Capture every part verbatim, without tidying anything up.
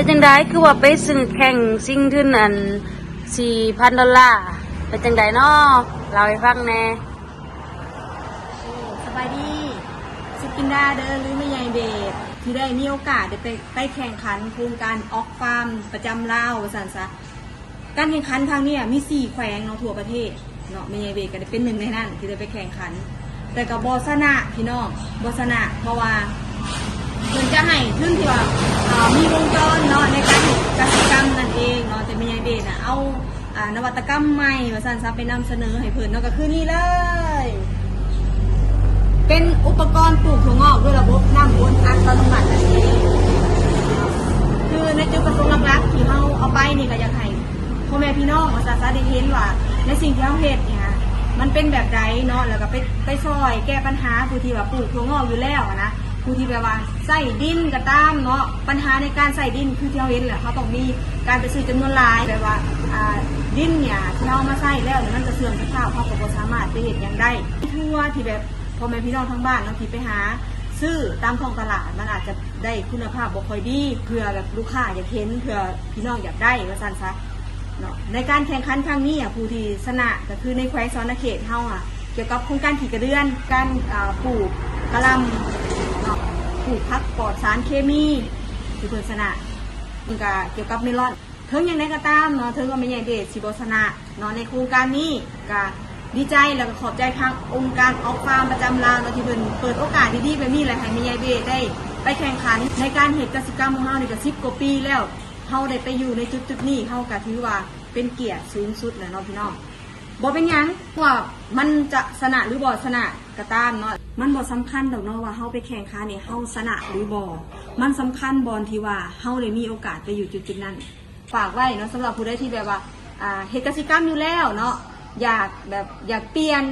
เป็นจังได๋คือว่าไปซื้อแข่งชิงทุนอันสี่พันดอลลาร์ เป็นจังได๋น้อ เล่าให้ฟังแหน่ โอ้ สบายดี สุกินดาเด้อ หรือแม่ใหญ่เบส ที่ได้มีโอกาสได้ไป ไปแข่งขันโครงการออกฟาร์มประจำลาว ว่าซั่นซะ การแข่งขันครั้งเนี้ยมีสี่แขวงเนาะทั่วประเทศเนาะ แม่ใหญ่เบสก็ได้เป็นหนึ่งในนั้นที่ได้ไปแข่งขัน แต่ก็บ่ชนะพี่น้อง บ่ชนะ เพราะว่าเพิ่นจะให้ทุนที่ว่า อ่า มีวงจรเนาะในการเฮ็ดกสิกรรมนั่นเองเนาะ แต่แม่ใหญ่เบสน่ะเอา อ่า นวัตกรรมใหม่ว่าซั่นซะ ไปนำเสนอให้เพิ่นเนาะ ก็คือนี่เลย เป็นอุปกรณ์ปลูกถั่วงอกด้วยระบบน้ำวนอัตโนมัตินั่นเอง คือในจุดประสงค์หลักๆที่เฮาเอาไปนี่ก็อยากให้พ่อแม่พี่น้องว่าซั่นซะได้เห็นว่า ในสิ่งที่เฮาเฮ็ดเนี่ย มันเป็นแบบใดเนาะ แล้วก็ไป ไปซ่อยแก้ปัญหาผู้ที่ว่าปลูกถั่วงอกอยู่แล้วอะนะ ผู้ที่แบบว่าใช้ดินก็ตามเนาะ ปัญหาในการใช้ดินคือที่เฮาเห็นแหละ เฮาต้องมีการไปซื้อจำนวนหลาย แบบว่า อ่า ดินเนี่ยที่เฮามาใช้แล้วเนี่ยมันก็เสื่อมสภาพ เฮาก็บ่สามารถไปเฮ็ดหยังได้ ทั่วที่แบบพ่อแม่พี่น้องทางบ้านเนาะที่ไปหาซื้อตามท้องตลาด มันอาจจะได้คุณภาพบ่ค่อยดี เพื่อแบบลูกค้าอยากเห็น เพื่อพี่น้องอยากได้ว่าซั่นซะเนาะ ในการแข่งขันครั้งนี้อะ ผู้ที่ชนะก็คือในแขวงสะหวันนะเขตเฮาอะ เกี่ยวกับโครงการขี้กระเดือน การ อ่า ปลูกกะหล่ำเนาะ ปลูกผักปลอดสารเคมี ที่เพิ่นชนะ มันก็เกี่ยวกับเมลอน ถึงอย่างใดก็ตามเนาะ ถึงว่าแม่ใหญ่เบสสิบ่ชนะเนาะในโครงการนี้ ก็ดีใจแล้วก็ขอบใจทางองค์การออกฟาร์มประจำลาวเนาะ ที่เพิ่นเปิดโอกาสดีๆแบบนี้แหละ ให้แม่ใหญ่เบสได้ไปแข่งขันในการเฮ็ดกสิกรรมของเฮานี่ก็สิบกว่าปีแล้ว เฮาได้ไปอยู่ในจุดๆนี้ เฮาก็ถือว่าเป็นเกียรติสูงสุดแล้วเนาะพี่น้อง บ่เป็นหยัง ว่ามันจะชนะหรือบ่ชนะก็ตามเนาะ มันบ่สำคัญดอกเนาะว่าเฮาไปแข่งขันนี่เฮาชนะหรือบ่ มันสำคัญบ่อนที่ว่าเฮาได้มีโอกาสไปอยู่จุดๆนั้น ฝากไว้เนาะ สำหรับผู้ใดที่แบบว่า อ่า เฮ็ดกสิกรรมอยู่แล้วเนาะ อยากแบบ อยากเปลี่ยน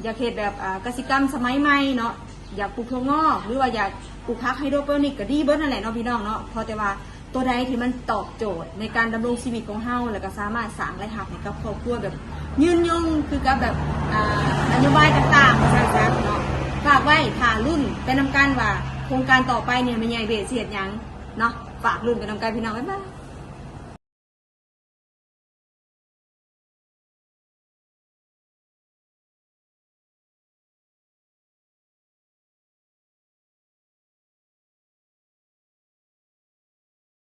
อยากเฮ็ดแบบ อ่า กสิกรรมสมัยใหม่เนาะ อยากปลูกถั่วงอก หรือว่าอยากปลูกผักไฮโดรโปนิกก็ดีเบิดนั่นแหละเนาะพี่น้องเนาะ เพราะแต่ว่าตัวใดที่มันตอบโจทย์ในการดำรงชีวิตของเฮา แล้วก็สามารถสร้างรายรับให้กับครอบครัวแบบยืนยง คือกับแบบ อ่า นโยบายต่างๆว่าซั่นซะเนาะ ฝากไว้ ถ้าลุ้นไปนำกันว่าโครงการต่อไปเนี่ยแม่ใหญ่เบสสิเฮ็ดหยังเนาะ ฝากลุ้นไปนำกันพี่น้อง บ๊ายบาย